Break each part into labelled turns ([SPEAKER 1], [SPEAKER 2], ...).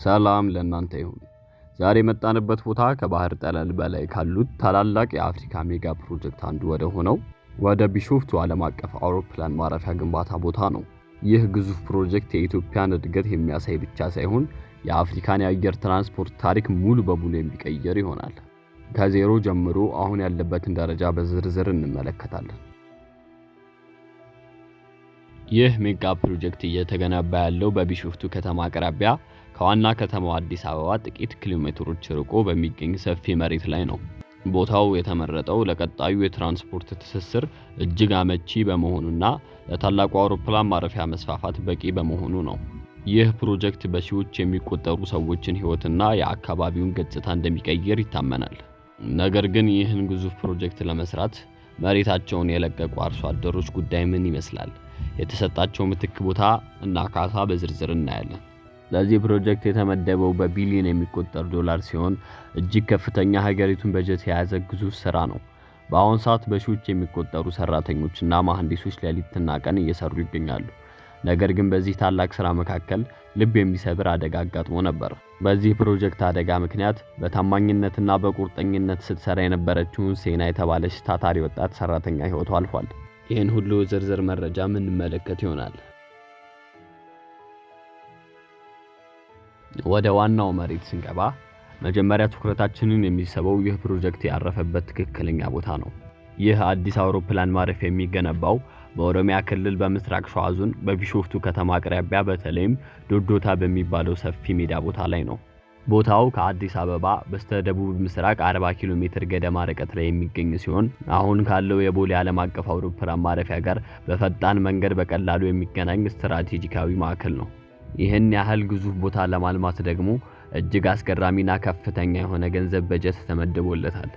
[SPEAKER 1] ሰላም ለእናንተ ይሁን። ዛሬ የመጣንበት ቦታ ከባህር ጠለል በላይ ካሉት ታላላቅ የአፍሪካ ሜጋ ፕሮጀክት አንዱ ወደ ሆነው ወደ ቢሾፍቱ ዓለም አቀፍ አውሮፕላን ማረፊያ ግንባታ ቦታ ነው። ይህ ግዙፍ ፕሮጀክት የኢትዮጵያን እድገት የሚያሳይ ብቻ ሳይሆን የአፍሪካን የአየር ትራንስፖርት ታሪክ ሙሉ በሙሉ የሚቀይር ይሆናል። ከዜሮ ጀምሮ አሁን ያለበትን ደረጃ በዝርዝር እንመለከታለን። ይህ ሜጋ ፕሮጀክት እየተገነባ ያለው በቢሾፍቱ ከተማ አቅራቢያ፣ ከዋና ከተማዋ አዲስ አበባ ጥቂት ኪሎ ሜትሮች ርቆ በሚገኝ ሰፊ መሬት ላይ ነው። ቦታው የተመረጠው ለቀጣዩ የትራንስፖርት ትስስር እጅግ አመቺ በመሆኑና ለታላቁ አውሮፕላን ማረፊያ መስፋፋት በቂ በመሆኑ ነው። ይህ ፕሮጀክት በሺዎች የሚቆጠሩ ሰዎችን ሕይወትና የአካባቢውን ገጽታ እንደሚቀይር ይታመናል። ነገር ግን ይህን ግዙፍ ፕሮጀክት ለመስራት መሬታቸውን የለቀቁ አርሶ አደሮች ጉዳይ ምን ይመስላል? የተሰጣቸው ምትክ ቦታ እና ካሳ በዝርዝር እናያለን። ለዚህ ፕሮጀክት የተመደበው በቢሊዮን የሚቆጠር ዶላር ሲሆን እጅግ ከፍተኛ ሀገሪቱን በጀት የያዘ ግዙፍ ስራ ነው። በአሁን ሰዓት በሺዎች የሚቆጠሩ ሰራተኞችና መሐንዲሶች ሌሊትና ቀን እየሰሩ ይገኛሉ። ነገር ግን በዚህ ታላቅ ስራ መካከል ልብ የሚሰብር አደጋ አጋጥሞ ነበር። በዚህ ፕሮጀክት አደጋ ምክንያት በታማኝነትና በቁርጠኝነት ስትሰራ የነበረችውን ሴና የተባለች ታታሪ ወጣት ሰራተኛ ህይወቷ አልፏል። ይህን ሁሉ ዝርዝር መረጃ የምንመለከት ይሆናል። ወደ ዋናው መሬት ስንገባ መጀመሪያ ትኩረታችንን የሚስበው ይህ ፕሮጀክት ያረፈበት ትክክለኛ ቦታ ነው። ይህ አዲስ አውሮፕላን ማረፊያ የሚገነባው በኦሮሚያ ክልል በምስራቅ ሸዋ ዞን በቢሾፍቱ ከተማ አቅራቢያ፣ በተለይም ዶዶታ በሚባለው ሰፊ ሜዳ ቦታ ላይ ነው። ቦታው ከአዲስ አበባ በስተደቡብ ምስራቅ 40 ኪሎ ሜትር ገደማ ርቀት ላይ የሚገኝ ሲሆን አሁን ካለው የቦሌ ዓለም አቀፍ አውሮፕላን ማረፊያ ጋር በፈጣን መንገድ በቀላሉ የሚገናኝ ስትራቴጂካዊ ማዕከል ነው። ይህን ያህል ግዙፍ ቦታ ለማልማት ደግሞ እጅግ አስገራሚና ከፍተኛ የሆነ ገንዘብ በጀት ተመድቦለታል።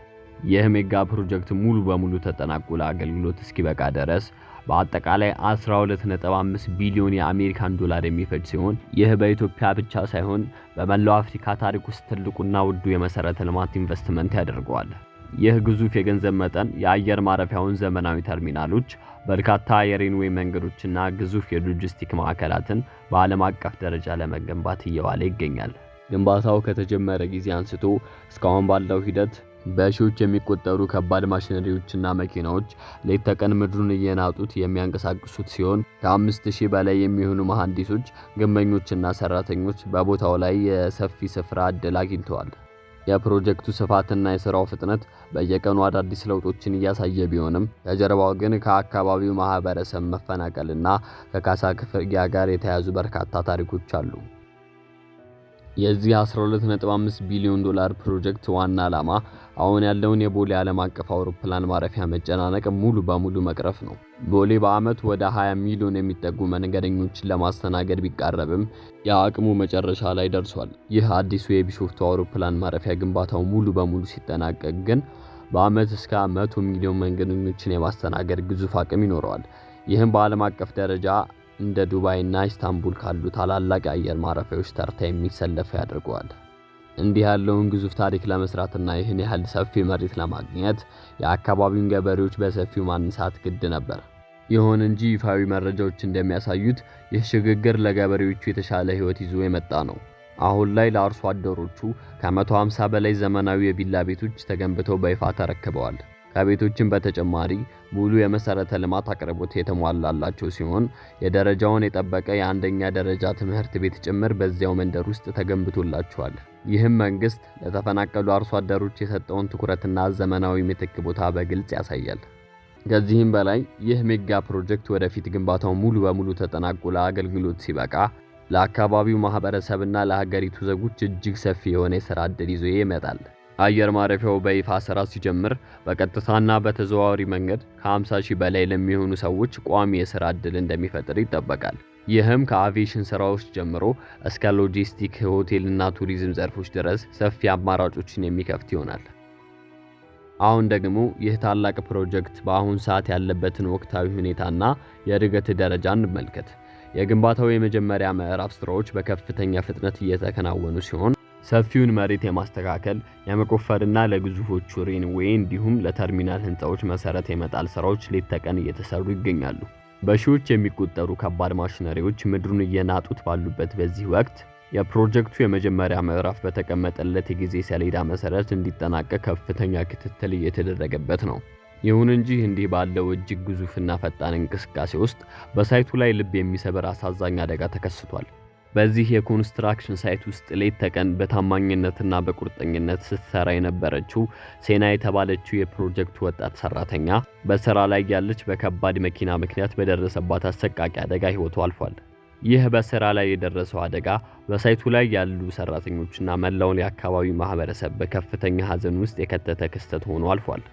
[SPEAKER 1] ይህ ሜጋ ፕሮጀክት ሙሉ በሙሉ ተጠናቆ ለአገልግሎት እስኪበቃ ድረስ በአጠቃላይ 12.5 ቢሊዮን የአሜሪካን ዶላር የሚፈጅ ሲሆን ይህ በኢትዮጵያ ብቻ ሳይሆን በመላው አፍሪካ ታሪክ ውስጥ ትልቁና ውዱ የመሰረተ ልማት ኢንቨስትመንት ያደርገዋል። ይህ ግዙፍ የገንዘብ መጠን የአየር ማረፊያውን ዘመናዊ ተርሚናሎች፣ በርካታ የ runway መንገዶችና ግዙፍ የሎጂስቲክ ማዕከላትን በዓለም አቀፍ ደረጃ ለመገንባት እየዋለ ይገኛል። ግንባታው ከተጀመረ ጊዜ አንስቶ እስካሁን ባለው ሂደት በሺዎች የሚቆጠሩ ከባድ ማሽነሪዎችና መኪናዎች ሌት ተቀን ምድሩን እየናጡት የሚያንቀሳቅሱት ሲሆን ከ5,000 በላይ የሚሆኑ መሐንዲሶች፣ ግንበኞችና ሰራተኞች በቦታው ላይ የሰፊ ስፍራ ዕድል አግኝተዋል። የፕሮጀክቱ ስፋትና የስራው ፍጥነት በየቀኑ አዳዲስ ለውጦችን እያሳየ ቢሆንም ከጀርባው ግን ከአካባቢው ማህበረሰብ መፈናቀልና ከካሳ ክፍያ ጋር የተያያዙ በርካታ ታሪኮች አሉ። የዚህ 12.5 ቢሊዮን ዶላር ፕሮጀክት ዋና ዓላማ አሁን ያለውን የቦሌ ዓለም አቀፍ አውሮፕላን ማረፊያ መጨናነቅ ሙሉ በሙሉ መቅረፍ ነው። ቦሌ በዓመት ወደ 20 ሚሊዮን የሚጠጉ መንገደኞችን ለማስተናገድ ቢቃረብም የአቅሙ መጨረሻ ላይ ደርሷል። ይህ አዲሱ የቢሾፍቱ አውሮፕላን ማረፊያ ግንባታው ሙሉ በሙሉ ሲጠናቀቅ ግን በዓመት እስከ 100 ሚሊዮን መንገደኞችን የማስተናገድ ግዙፍ አቅም ይኖረዋል። ይህም በዓለም አቀፍ ደረጃ እንደ ዱባይ እና ኢስታንቡል ካሉ ታላላቅ የአየር ማረፊያዎች ተርታ የሚሰለፍ ያደርገዋል። እንዲህ ያለውን ግዙፍ ታሪክ ለመስራትና ይህን ያህል ሰፊ መሬት ለማግኘት የአካባቢውን ገበሬዎች በሰፊው ማንሳት ግድ ነበር። ይሁን እንጂ ይፋዊ መረጃዎች እንደሚያሳዩት ይህ ሽግግር ለገበሬዎቹ የተሻለ ሕይወት ይዞ የመጣ ነው። አሁን ላይ ለአርሶ አደሮቹ ከ150 በላይ ዘመናዊ የቪላ ቤቶች ተገንብተው በይፋ ተረክበዋል። ከቤቶችም በተጨማሪ ሙሉ የመሰረተ ልማት አቅርቦት የተሟላላቸው ሲሆን የደረጃውን የጠበቀ የአንደኛ ደረጃ ትምህርት ቤት ጭምር በዚያው መንደር ውስጥ ተገንብቶላቸዋል። ይህም መንግስት ለተፈናቀሉ አርሶ አደሮች የሰጠውን ትኩረትና ዘመናዊ ምትክ ቦታ በግልጽ ያሳያል። ከዚህም በላይ ይህ ሜጋ ፕሮጀክት ወደፊት ግንባታው ሙሉ በሙሉ ተጠናቆ ለአገልግሎት ሲበቃ ለአካባቢው ማህበረሰብና ለሀገሪቱ ዜጎች እጅግ ሰፊ የሆነ የሥራ ዕድል ይዞ ይመጣል። አየር ማረፊያው በይፋ ስራ ሲጀምር በቀጥታና በተዘዋዋሪ መንገድ ከ50 ሺህ በላይ ለሚሆኑ ሰዎች ቋሚ የሥራ ዕድል እንደሚፈጥር ይጠበቃል። ይህም ከአቪዬሽን ስራዎች ጀምሮ እስከ ሎጂስቲክ፣ ሆቴልና ቱሪዝም ዘርፎች ድረስ ሰፊ አማራጮችን የሚከፍት ይሆናል። አሁን ደግሞ ይህ ታላቅ ፕሮጀክት በአሁን ሰዓት ያለበትን ወቅታዊ ሁኔታና የእድገት ደረጃ እንመልከት። የግንባታው የመጀመሪያ ምዕራፍ ስራዎች በከፍተኛ ፍጥነት እየተከናወኑ ሲሆን ሰፊውን መሬት የማስተካከል፣ የመቆፈርና ለግዙፎቹ runway እንዲሁም ለተርሚናል ህንፃዎች መሰረት የመጣል ስራዎች ሌት ተቀን እየተሰሩ ይገኛሉ። በሺዎች የሚቆጠሩ ከባድ ማሽነሪዎች ምድሩን እየናጡት ባሉበት በዚህ ወቅት የፕሮጀክቱ የመጀመሪያ ምዕራፍ በተቀመጠለት የጊዜ ሰሌዳ መሰረት እንዲጠናቀቅ ከፍተኛ ክትትል እየተደረገበት ነው። ይሁን እንጂ እንዲህ ባለው እጅግ ግዙፍና ፈጣን እንቅስቃሴ ውስጥ በሳይቱ ላይ ልብ የሚሰብር አሳዛኝ አደጋ ተከስቷል። በዚህ የኮንስትራክሽን site ውስጥ ሌት ተቀን በታማኝነትና በቁርጠኝነት ስትሰራ የነበረችው ሴና የተባለችው የፕሮጀክቱ ወጣት ሰራተኛ በስራ ላይ ያለች በከባድ መኪና ምክንያት በደረሰባት አሰቃቂ አደጋ ሕይወቷ አልፏል። ይህ በስራ ላይ የደረሰው አደጋ በሳይቱ ላይ ያሉ ሰራተኞችና መላውን የአካባቢ ማህበረሰብ በከፍተኛ ሐዘን ውስጥ የከተተ ክስተት ሆኖ አልፏል።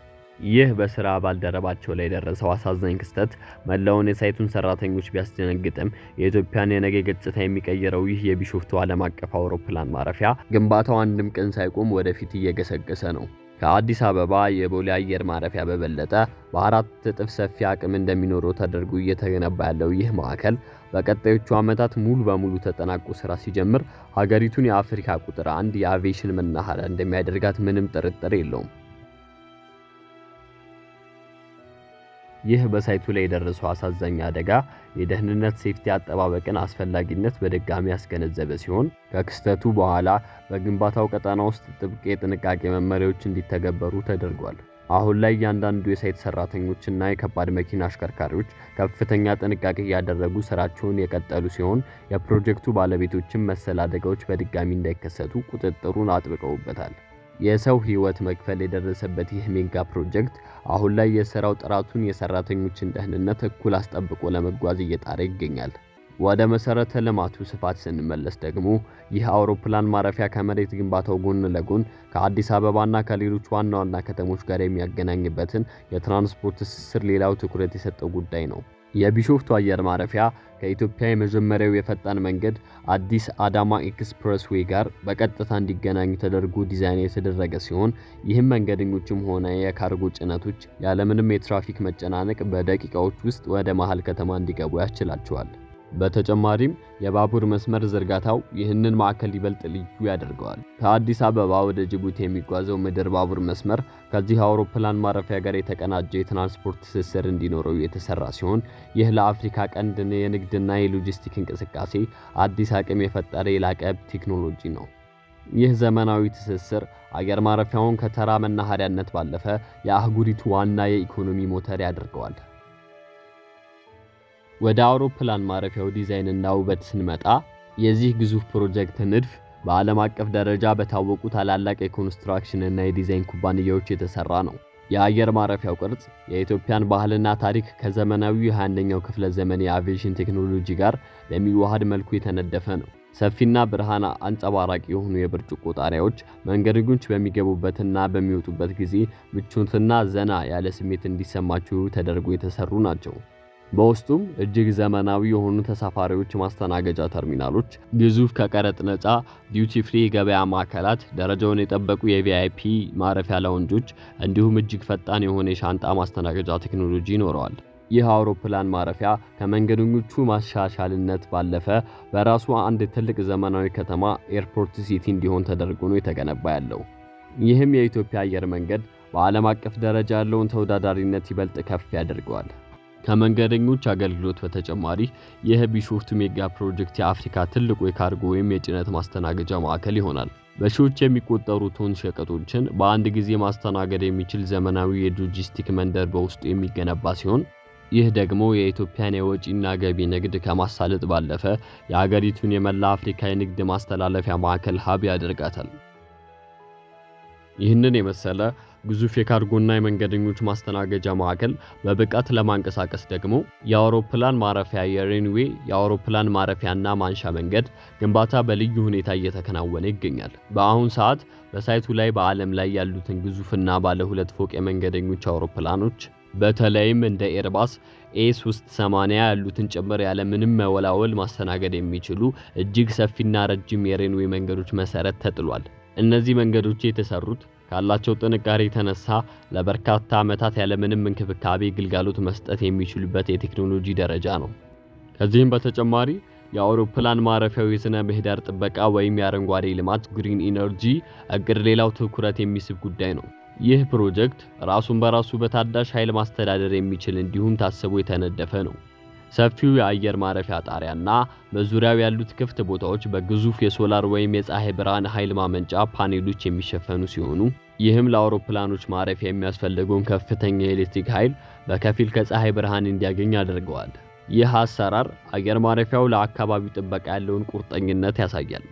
[SPEAKER 1] ይህ በስራ ባልደረባቸው ላይ የደረሰው አሳዛኝ ክስተት መላውን የሳይቱን ሰራተኞች ቢያስደነግጥም፣ የኢትዮጵያን የነገ ገጽታ የሚቀይረው ይህ የቢሾፍቱ ዓለም አቀፍ አውሮፕላን ማረፊያ ግንባታው አንድም ቀን ሳይቆም ወደፊት እየገሰገሰ ነው። ከአዲስ አበባ የቦሌ አየር ማረፊያ በበለጠ በ4 እጥፍ ሰፊ አቅም እንደሚኖረው ተደርጎ እየተገነባ ያለው ይህ ማዕከል በቀጣዮቹ ዓመታት ሙሉ በሙሉ ተጠናቆ ስራ ሲጀምር ሀገሪቱን የአፍሪካ ቁጥር አንድ የአቪዬሽን መናኸሪያ እንደሚያደርጋት ምንም ጥርጥር የለውም። ይህ በሳይቱ ላይ የደረሰው አሳዛኝ አደጋ የደህንነት safety አጠባበቅን አስፈላጊነት በድጋሚ ያስገነዘበ ሲሆን፣ ከክስተቱ በኋላ በግንባታው ቀጠና ውስጥ ጥብቅ የጥንቃቄ መመሪያዎች እንዲተገበሩ ተደርጓል። አሁን ላይ እያንዳንዱ የ site ሰራተኞችና የከባድ መኪና አሽከርካሪዎች ከፍተኛ ጥንቃቄ እያደረጉ ስራቸውን የቀጠሉ ሲሆን፣ የፕሮጀክቱ ባለቤቶችም መሰል አደጋዎች በድጋሚ እንዳይከሰቱ ቁጥጥሩን አጥብቀውበታል። የሰው ሕይወት መክፈል የደረሰበት ይህ mega ፕሮጀክት አሁን ላይ የስራው ጥራቱን የሰራተኞችን ደህንነት እኩል አስጠብቆ ለመጓዝ እየጣረ ይገኛል። ወደ መሰረተ ልማቱ ስፋት ስንመለስ ደግሞ ይህ አውሮፕላን ማረፊያ ከመሬት ግንባታው ጎን ለጎን ከአዲስ አበባና ከሌሎች ዋና ዋና ከተሞች ጋር የሚያገናኝበትን የትራንስፖርት ትስስር ሌላው ትኩረት የሰጠው ጉዳይ ነው። የቢሾፍቱ አየር ማረፊያ ከኢትዮጵያ የመጀመሪያው የፈጣን መንገድ አዲስ አዳማ expressway ጋር በቀጥታ እንዲገናኝ ተደርጎ ዲዛይን የተደረገ ሲሆን፣ ይህም መንገደኞችም ሆነ የካርጎ ጭነቶች ያለምንም የትራፊክ መጨናነቅ በደቂቃዎች ውስጥ ወደ መሃል ከተማ እንዲገቡ ያስችላቸዋል። በተጨማሪም የባቡር መስመር ዝርጋታው ይህንን ማዕከል ይበልጥ ልዩ ያደርገዋል። ከአዲስ አበባ ወደ ጅቡቲ የሚጓዘው ምድር ባቡር መስመር ከዚህ አውሮፕላን ማረፊያ ጋር የተቀናጀ የትራንስፖርት ትስስር እንዲኖረው የተሰራ ሲሆን፣ ይህ ለአፍሪካ ቀንድ የንግድና የሎጂስቲክ እንቅስቃሴ አዲስ አቅም የፈጠረ የላቀ ቴክኖሎጂ ነው። ይህ ዘመናዊ ትስስር አየር ማረፊያውን ከተራ መናኸሪያነት ባለፈ የአህጉሪቱ ዋና የኢኮኖሚ ሞተር ያደርገዋል። ወደ አውሮፕላን ማረፊያው ዲዛይን እና ውበት ስንመጣ የዚህ ግዙፍ ፕሮጀክት ንድፍ በዓለም አቀፍ ደረጃ በታወቁ ታላላቅ የኮንስትራክሽን እና የዲዛይን ኩባንያዎች የተሰራ ነው። የአየር ማረፊያው ቅርጽ የኢትዮጵያን ባህልና ታሪክ ከዘመናዊው የ21ኛው ክፍለ ዘመን የአቪዬሽን ቴክኖሎጂ ጋር በሚዋሃድ መልኩ የተነደፈ ነው። ሰፊና ብርሃን አንጸባራቂ የሆኑ የብርጭቆ ጣሪያዎች መንገደኞች በሚገቡበትና በሚወጡበት ጊዜ ምቾትና ዘና ያለ ስሜት እንዲሰማቸው ተደርጎ የተሰሩ ናቸው። በውስጡም እጅግ ዘመናዊ የሆኑ ተሳፋሪዎች ማስተናገጃ ተርሚናሎች፣ ግዙፍ ከቀረጥ ነፃ duty free የገበያ ማዕከላት፣ ደረጃውን የጠበቁ የ VIP ማረፊያ lounge ኦች እንዲሁም እጅግ ፈጣን የሆነ የሻንጣ ማስተናገጃ ቴክኖሎጂ ይኖረዋል። ይህ አውሮፕላን ማረፊያ ከመንገደኞቹ ማሻሻልነት ባለፈ በራሱ አንድ ትልቅ ዘመናዊ ከተማ airport city እንዲሆን ተደርጎ ነው የተገነባ ያለው። ይህም የኢትዮጵያ አየር መንገድ በዓለም አቀፍ ደረጃ ያለውን ተወዳዳሪነት ይበልጥ ከፍ ያደርገዋል። ከመንገደኞች አገልግሎት በተጨማሪ ይህ ቢሾፍቱ mega ፕሮጀክት የአፍሪካ ትልቁ የካርጎ ወይም የጭነት ማስተናገጃ ማዕከል ይሆናል። በሺዎች የሚቆጠሩ ቶን ሸቀጦችን በአንድ ጊዜ ማስተናገድ የሚችል ዘመናዊ የሎጂስቲክ መንደር በውስጡ የሚገነባ ሲሆን፣ ይህ ደግሞ የኢትዮጵያን የወጪና ገቢ ንግድ ከማሳለጥ ባለፈ የአገሪቱን የመላ አፍሪካ የንግድ ማስተላለፊያ ማዕከል hub ያደርጋታል። ይህንን የመሰለ ግዙፍ የካርጎና የመንገደኞች ማስተናገጃ ማዕከል በብቃት ለማንቀሳቀስ ደግሞ የአውሮፕላን ማረፊያ የ runway፣ የአውሮፕላን ማረፊያና ማንሻ መንገድ ግንባታ በልዩ ሁኔታ እየተከናወነ ይገኛል። በአሁን ሰዓት በሳይቱ ላይ በዓለም ላይ ያሉትን ግዙፍና ባለ ሁለት ፎቅ የመንገደኞች አውሮፕላኖች በተለይም እንደ ኤርባስ A380 ያሉትን ጭምር ያለ ምንም መወላወል ማስተናገድ የሚችሉ እጅግ ሰፊና ረጅም የ runway መንገዶች መሰረት ተጥሏል። እነዚህ መንገዶች የተሰሩት ካላቸው ጥንካሬ የተነሳ ለበርካታ ዓመታት ያለምንም እንክብካቤ ግልጋሎት መስጠት የሚችሉበት የቴክኖሎጂ ደረጃ ነው። ከዚህም በተጨማሪ የአውሮፕላን ማረፊያው የስነ ምህዳር ጥበቃ ወይም የአረንጓዴ ልማት green energy እቅድ ሌላው ትኩረት የሚስብ ጉዳይ ነው። ይህ ፕሮጀክት ራሱን በራሱ በታዳሽ ኃይል ማስተዳደር የሚችል እንዲሁም ታስቦ የተነደፈ ነው። ሰፊው የአየር ማረፊያ ጣሪያና በዙሪያው ያሉት ክፍት ቦታዎች በግዙፍ የሶላር ወይም የፀሐይ ብርሃን ኃይል ማመንጫ ፓኔሎች የሚሸፈኑ ሲሆኑ፣ ይህም ለአውሮፕላኖች ማረፊያ የሚያስፈልገውን ከፍተኛ የኤሌክትሪክ ኃይል በከፊል ከፀሐይ ብርሃን እንዲያገኝ ያደርገዋል። ይህ አሰራር አየር ማረፊያው ለአካባቢው ጥበቃ ያለውን ቁርጠኝነት ያሳያል።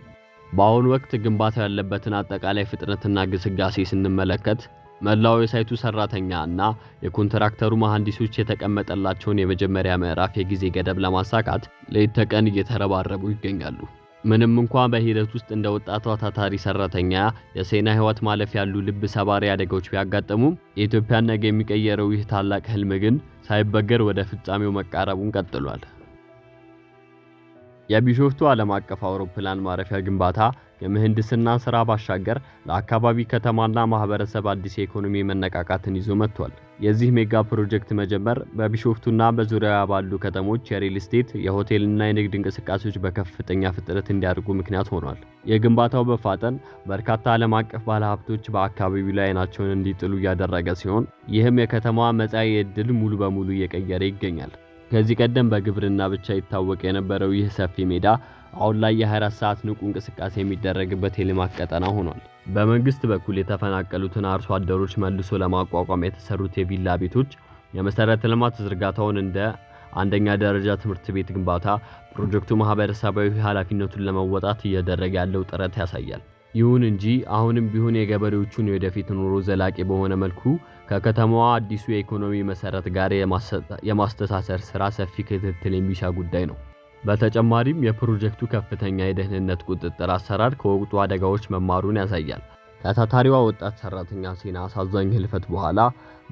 [SPEAKER 1] በአሁኑ ወቅት ግንባታው ያለበትን አጠቃላይ ፍጥነትና ግስጋሴ ስንመለከት፣ መላው የሳይቱ ሰራተኛ እና የኮንትራክተሩ መሐንዲሶች የተቀመጠላቸውን የመጀመሪያ ምዕራፍ የጊዜ ገደብ ለማሳካት ሌት ተቀን እየተረባረቡ ይገኛሉ። ምንም እንኳን በሂደት ውስጥ እንደ ወጣቷ ታታሪ ሰራተኛ የሴና ሕይወት ማለፍ ያሉ ልብ ሰባሪ አደጋዎች ቢያጋጥሙም፣ የኢትዮጵያን ነገ የሚቀየረው ይህ ታላቅ ህልም ግን ሳይበገር ወደ ፍጻሜው መቃረቡን ቀጥሏል። የቢሾፍቱ ዓለም አቀፍ አውሮፕላን ማረፊያ ግንባታ ከምህንድስና ስራ ባሻገር ለአካባቢ ከተማና ማህበረሰብ አዲስ የኢኮኖሚ መነቃቃትን ይዞ መጥቷል። የዚህ ሜጋ ፕሮጀክት መጀመር በቢሾፍቱና በዙሪያዋ ባሉ ከተሞች የሪል ስቴት፣ የሆቴልና የንግድ እንቅስቃሴዎች በከፍተኛ ፍጥነት እንዲያድጉ ምክንያት ሆኗል። የግንባታው መፋጠን በርካታ ዓለም አቀፍ ባለሀብቶች በአካባቢው ላይ አይናቸውን እንዲጥሉ እያደረገ ሲሆን፣ ይህም የከተማዋ መጻኢ ዕድል ሙሉ በሙሉ እየቀየረ ይገኛል። ከዚህ ቀደም በግብርና ብቻ ይታወቅ የነበረው ይህ ሰፊ ሜዳ አሁን ላይ የ24 ሰዓት ንቁ እንቅስቃሴ የሚደረግበት የልማት ቀጠና ሆኗል። በመንግስት በኩል የተፈናቀሉትን አርሶ አደሮች መልሶ ለማቋቋም የተሰሩት የቪላ ቤቶች፣ የመሰረተ ልማት ዝርጋታውን እንደ አንደኛ ደረጃ ትምህርት ቤት ግንባታ ፕሮጀክቱ ማህበረሰባዊ ኃላፊነቱን ለመወጣት እያደረገ ያለው ጥረት ያሳያል። ይሁን እንጂ አሁንም ቢሆን የገበሬዎቹን የወደፊት ኑሮ ዘላቂ በሆነ መልኩ ከከተማዋ አዲሱ የኢኮኖሚ መሰረት ጋር የማስተሳሰር ስራ ሰፊ ክትትል የሚሻ ጉዳይ ነው። በተጨማሪም የፕሮጀክቱ ከፍተኛ የደህንነት ቁጥጥር አሰራር ከወቅቱ አደጋዎች መማሩን ያሳያል። ከታታሪዋ ወጣት ሰራተኛ ሴና አሳዛኝ ህልፈት በኋላ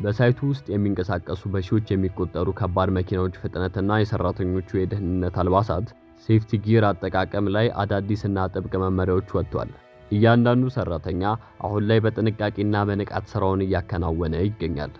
[SPEAKER 1] በሳይቱ ውስጥ የሚንቀሳቀሱ በሺዎች የሚቆጠሩ ከባድ መኪናዎች ፍጥነትና የሰራተኞቹ የደህንነት አልባሳት safety gear አጠቃቀም ላይ አዳዲስና ጥብቅ መመሪያዎች ወጥቷል። እያንዳንዱ ሰራተኛ አሁን ላይ በጥንቃቄና በንቃት ስራውን እያከናወነ ይገኛል።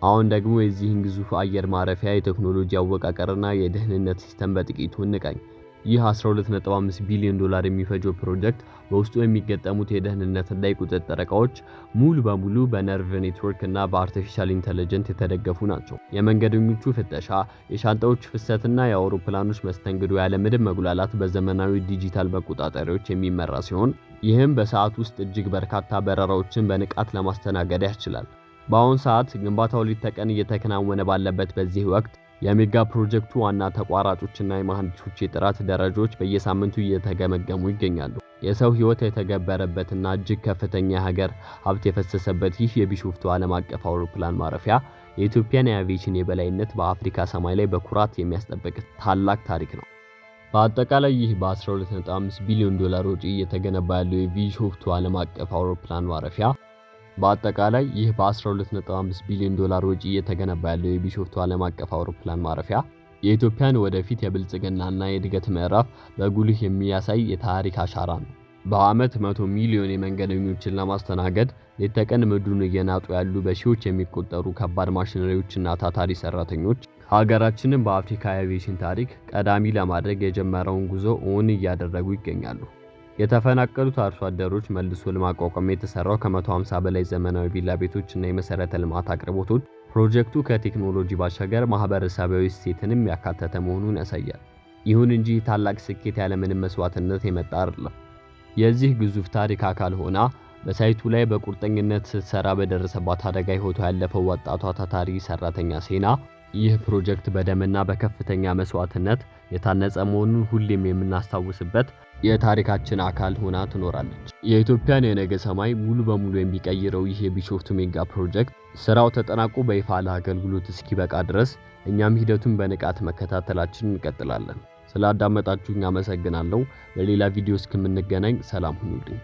[SPEAKER 1] አሁን ደግሞ የዚህን ግዙፍ አየር ማረፊያ የቴክኖሎጂ አወቃቀርና የደህንነት system በጥቂቱ እንቃኝ። ይህ 12.5 ቢሊዮን ዶላር የሚፈጀው ፕሮጀክት በውስጡ የሚገጠሙት የደህንነትና የቁጥጥር እቃዎች ሙሉ በሙሉ በ neural network እና በ artificial intelligence የተደገፉ ናቸው። የመንገደኞቹ ፍተሻ፣ የሻንጣዎች ፍሰትና የአውሮፕላኖች መስተንግዶ ያለምንም መጉላላት በዘመናዊ ዲጂታል መቆጣጠሪያዎች የሚመራ ሲሆን፣ ይህም በሰዓት ውስጥ እጅግ በርካታ በረራዎችን በንቃት ለማስተናገድ ያስችላል። በአሁን ሰዓት ግንባታው ሌት ተቀን እየተከናወነ ባለበት በዚህ ወቅት የሜጋ ፕሮጀክቱ ዋና ተቋራጮችና የመሐንዲሶች የጥራት ደረጃዎች በየሳምንቱ እየተገመገሙ ይገኛሉ። የሰው ሕይወት የተገበረበትና እጅግ ከፍተኛ የሀገር ሀብት የፈሰሰበት ይህ የቢሾፍቱ ዓለም አቀፍ አውሮፕላን ማረፊያ የኢትዮጵያን የአቪዬሽን የበላይነት በአፍሪካ ሰማይ ላይ በኩራት የሚያስጠብቅ ታላቅ ታሪክ ነው። በአጠቃላይ ይህ በ12.5 ቢሊዮን ዶላር ወጪ እየተገነባ ያለው የቢሾፍቱ ዓለም አቀፍ አውሮፕላን ማረፊያ በአጠቃላይ ይህ በ12.5 ቢሊዮን ዶላር ወጪ እየተገነባ ያለው የቢሾፍቱ ዓለም አቀፍ አውሮፕላን ማረፊያ የኢትዮጵያን ወደፊት የብልጽግናና የእድገት ምዕራፍ በጉልህ የሚያሳይ የታሪክ አሻራ ነው። በዓመት 100 ሚሊዮን የመንገደኞችን ለማስተናገድ ሌት ተቀን ምድሩን እየናጡ ያሉ በሺዎች የሚቆጠሩ ከባድ ማሽነሪዎችና ታታሪ ሰራተኞች ሀገራችንን በአፍሪካ የአቪዬሽን ታሪክ ቀዳሚ ለማድረግ የጀመረውን ጉዞ እውን እያደረጉ ይገኛሉ። የተፈናቀሉት አርሶ አደሮች መልሶ ለማቋቋም የተሰራው ከ150 በላይ ዘመናዊ ቪላ ቤቶች እና የመሰረተ ልማት አቅርቦቶች ፕሮጀክቱ ከቴክኖሎጂ ባሻገር ማህበረሰባዊ እሴትንም ያካተተ መሆኑን ያሳያል። ይሁን እንጂ ታላቅ ስኬት ያለምንም መስዋዕትነት የመጣ አይደለም። የዚህ ግዙፍ ታሪክ አካል ሆና በሳይቱ ላይ በቁርጠኝነት ስትሰራ በደረሰባት አደጋ ሕይወቷ ያለፈው ወጣቷ ታታሪ ሰራተኛ ሴና፣ ይህ ፕሮጀክት በደምና በከፍተኛ መስዋዕትነት የታነጸ መሆኑን ሁሌም የምናስታውስበት የታሪካችን አካል ሆና ትኖራለች። የኢትዮጵያን የነገ ሰማይ ሙሉ በሙሉ የሚቀይረው ይህ የቢሾፍቱ ሜጋ ፕሮጀክት ስራው ተጠናቆ በይፋ ለአገልግሎት እስኪበቃ ድረስ እኛም ሂደቱን በንቃት መከታተላችንን እንቀጥላለን። ስላዳመጣችሁኝ አመሰግናለሁ። በሌላ ቪዲዮ እስከምንገናኝ ሰላም ሁኑልኝ።